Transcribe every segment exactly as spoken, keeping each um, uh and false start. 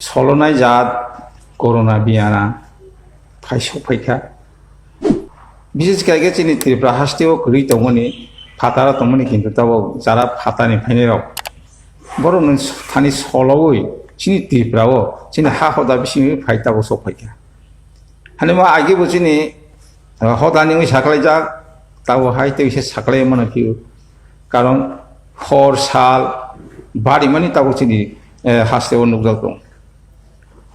Solonai jat corona biyana phai sok phaikha. Bises khe chini Tripura hasteo kwrwi tongmani, phataro tongmani, kintu tabuk jara phatani phainai rok borok nung thani solowi chini Tripura o chini ha hoda bisingo phai tabuk sok phaikha. Hani ma age bo chini, ah, hodani wngwi saklaijak, tabo hai tei se saklai mano phiyo. Karon hor sal barimani tabo chini, eh, hasteo nukjak tong.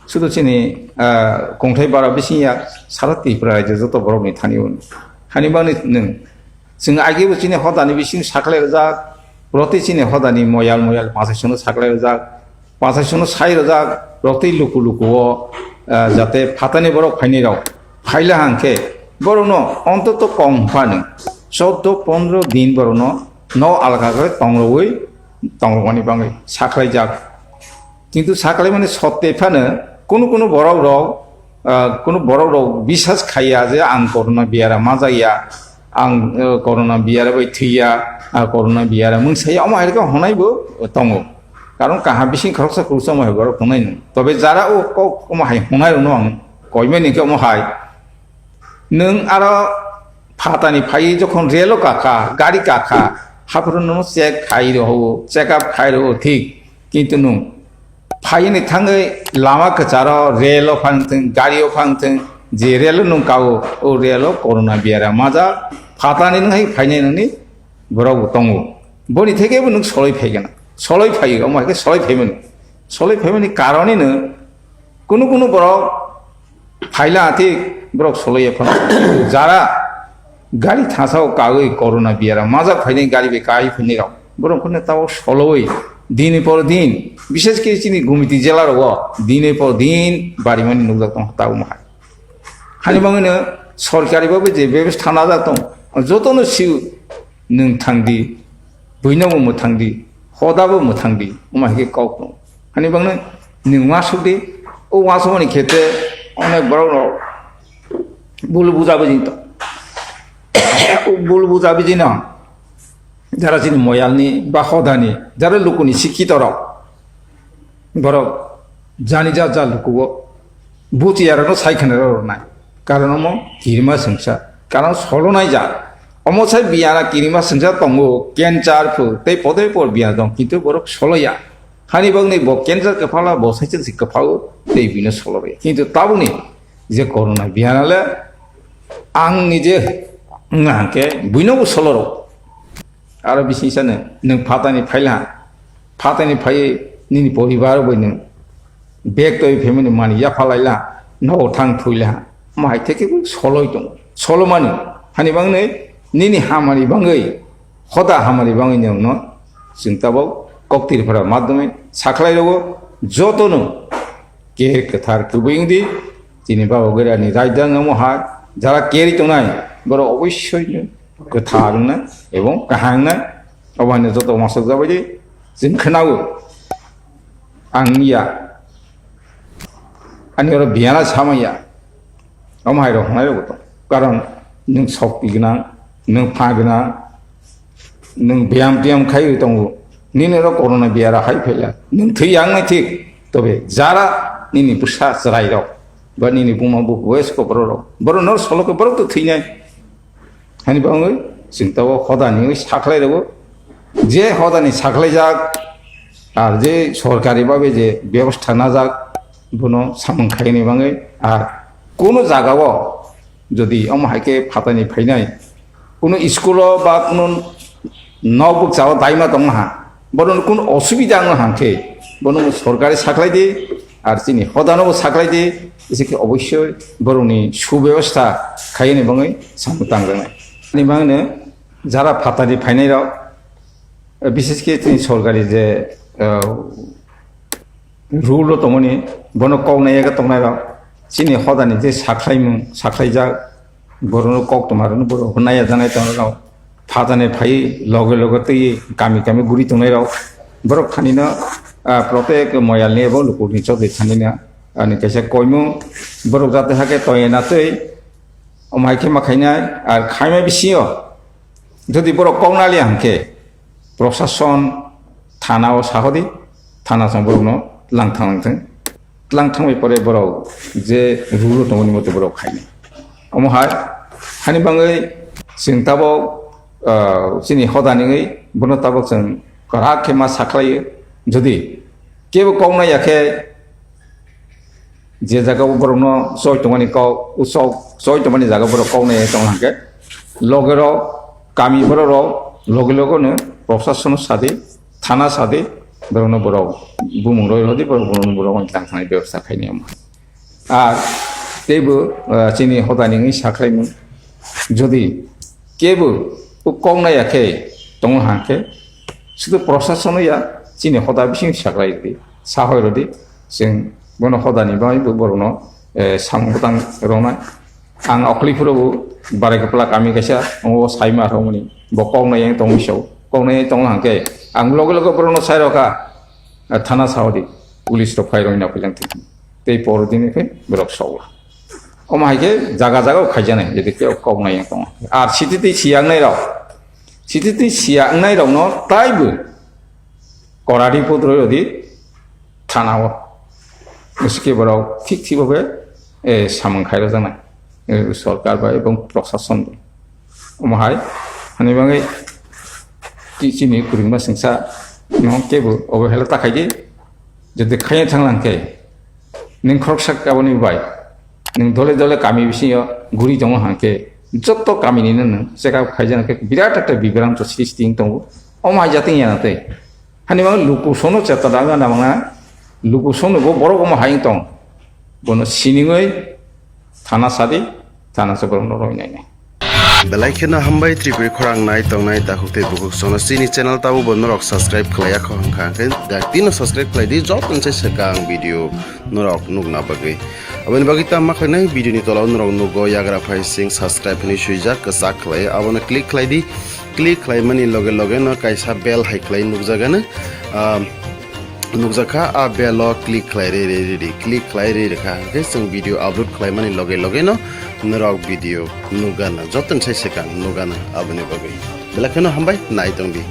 Sudu chini, ah, kongthai bara bising ya sara Tripura rajyo joto borokni thani o. Hani bangni nwng. Chwng age bo chini hodani bising saklai rwjak, roti chini hodani moyal moyal masai sono saklai rwjak. Pasaisano sai rwjak rok tei luku luku o, ah, jate phatani borok phainai rok phaila hangkhe borokno ontoto kong phano chordo pondro din borokno no alka khe tongrogwi tongrokmani bagwi saklaijak. Kintu saklaimani sotte phano kunu kunu borok rok, ah, kunu borok rok bisas khaiya je ang corona biara majak ya, ang, eh, corona biara bai thwiya, ah, corona biara mungsaya omo hai khe honai bo tongo. Karon kaham bising khoroksa khoroksa omo hai borok tongnai nung. Tobe jara o kok omo hai honai rokno ang koimani khe omo hai. Nwng aro phatani phai jokhon relo kakha, gari kakha, haphuru no check khai rw, check up khai rw thik. Kintu nwng phaini thangwi lama kwcharo relo phang thwng, gario phang thwng, je relo nwng kao, o relo corona biara majak, phatani nwng hai phainai nini borok bo tongo. Boni theke bo nwng soloi phai gana. Soloi phai, omo hai khe soloi phaimani. Soloi phaimani karonino kunu kunu borok phaila thik borok soloi ya phano. Jara gari thasao kawi corona biara majak phainai gari bai kai phainai rok. Borok khone tao soloi dini por din. Bishes khe chini Gumiti jela rogo dini por din barimani nukjak tong tao omo hai. Hani bangwino sorkari babe je bebostha najak tong, jotono siu nwng thangdi, buinobo mwthangdi, hodabo mwthangdi, omo hai khe kok tong. Hani bangno nwng uansukdi, o uansukmani khetre onek borok rok bul buja bujin tong. O bul buja bujino jara chini moyalni ba hodani, jara lukuni sikhitorok, borok jani ja ja lukugo buchi yarokno sai khna rw rwnai. Karon omo kirima swngsa. Karon solonai ja. Omo sai biyana kirima swngsa tongo, cancer phu, tei podoi por biyana tong, kintu borok soloya. Hani bagni bo cancer kwphala, bo sai chwng se kwphago, tei bino solobaya. Kintu tabukni je corona biyana le ang nije wngna hangke buino bo soloro. Aro bising sano nwng phatani phaila, phatani phai nini poribar bai nwng bag toi family mani yapha laila, nogo thang thuila, omo hai theke bo soloi tong, solomani, hani bangni nini hamani bangwi, hoda hamani bangwi nwngno chwng tabok kok Tripura madhyome sakhlai rogo jotono. Ker kwthar kwbwi wngdi, chini baba gwerani rajdhani omo hai, jara keri tongnai, borok oboisoi no kwthar wngnai ebong kaham wngnai, obo haino joto masok jabaidi chwng khwnao, ang ya, ani oro biyana samaya. Omo hai rok hwnai rok tong. Karon nwng sokti gwnang, nwng pha gwnang, nwng biyam tiyam khai tongo. Nini oro corona biyara hai phaila. Nwng thwi yang nai thik. Tobe jara nini bwsa chwrai rok ba nini buma bu boyos ko borok rok. Borok nor solo ko borok to thwi nai. Hani bangwi chwng tabo hodani wi sakhlai rego. Je hodani sakhlaijak ar je sorkari babe je bebostha najak, bono samung khaini bangwi ar kuno jagao jodi omo hai khe phatani phainai, kuno school o ba kuno nok bukchao daima tongma ha, bono kuno osubida wngma hang khe bono sorkari sakhlai di, ar chini hodano bo sakhlai di, ese khe obossoi borokni subebostha khaini bangwi samung tangjaknai. Ani bangno jara phatani phainai rok, bises khe chini sorkari je, eh, rule o tongmani, bono kok nai yaga tongnai rok, chini hodani je sakhlaimung, sakhlaijak, borokno kok tongma rokno borok naiya janai tongnai rok, phatani phai loge loge twi kami kami guri tongnai rok, borok thanino, ah, protek moyalni ebo lukurni chodri thanino, ani kaisa koimung, borok jate hake toyena twi, omhai khe ma khainai, ar khaima bisingo, jodi borok kok naliya hwnkhe, prosason thana o sahodi, thana song borokno langthang langthang. tlang thangbai pore borok je rule o tongmani mote borok khainai. Omo hai, hani bangwi chwng tabok, ah, chini hoda ningwi bono tabok chwng kwrak khe ma sakhlaiyo. Jodi kebo kok nai ya khe, je jaga o borokno choi tongmani kok, o chok choi tongmani jaga borok kok nai tong hwnkhe, loge rok, kami borok rok loge loge no proshasano sadi, thana sadi, borokno borok bumung roi rodi, borok, borokno borok tang thani bebostha khainai omo. Ar teibo, ah, chini hoda ningwi sakhlaimung, jodi kebo o kok nai ya khe tongo hwnkhe, sudu proshasano ya, chini hoda bising sakhlai rodi, sahoi rodi, chwng bono hodani bagwi bo borokno, eh, samung bwtang rwnai. Ang okli phuru barai kwpla kami kaisa, o saima rwmani, bo kok nai yang tongwi sao, kok nai yang tong hwnkhe, ang loge loge borokno sai rokha, ah, thana saodi, police rok phai rwina phailang thik. Tei por dini khe borok sao. Omo hai khe jaga jaga o khaijaknai, jodi khe kok nai yang tong. Ar sititwi siya wngnai rok, sititwi siya wngnai rokno taibo korari pudroi rodi thana o. Bwswk khe borok thik thik bo khe, eh, samung khai rwjaknai, eh, sorkar bai ebong proshashan bai. Omo hai, hani bangwi chi-, chini kwrwngma singsa no kebo obehela ta khaidi, jodi khaiya thanglang khe, nwng khoroksa kaboni bai, nwng dole dole kami bisingo guri tongo hwnkhe, joto kamini no nwng check up khaijana khe birat ekta bibranto sristi wng tongo. Omo hai jatong yana tei. Hani bang luku sono cheta dang na manga, luku sono bo borok omo hai tong. Bono siningoi thana sadi, thana se borok no roi nai nai. Belai kheno hambai Tripuri khorang nai tongnai takhuk tei bukhuk sono chini channel tabo bo norok subscribe khlai ya kho hwnkha hwnkhe da tino subscribe khlai di, joto nse swkang video norok nukna bagwi. Aboni bagwi tamo khlainai video ni tola o norok nugo yagra phai sing subscribe hinwi swijak kwchak khlai abono click khlai di. Click khlaimani loge loge no kaisa bell hai khlai nukjagano, ah, nukjakha, a bell o click khlai re re re re, click khlai re re kha, hwnkhe chwng video upload khlaimani loge loge no norok video nukgana, joto ni sai swkang nukgana. Aboni bagwi belai kheno hambai, nai tong di.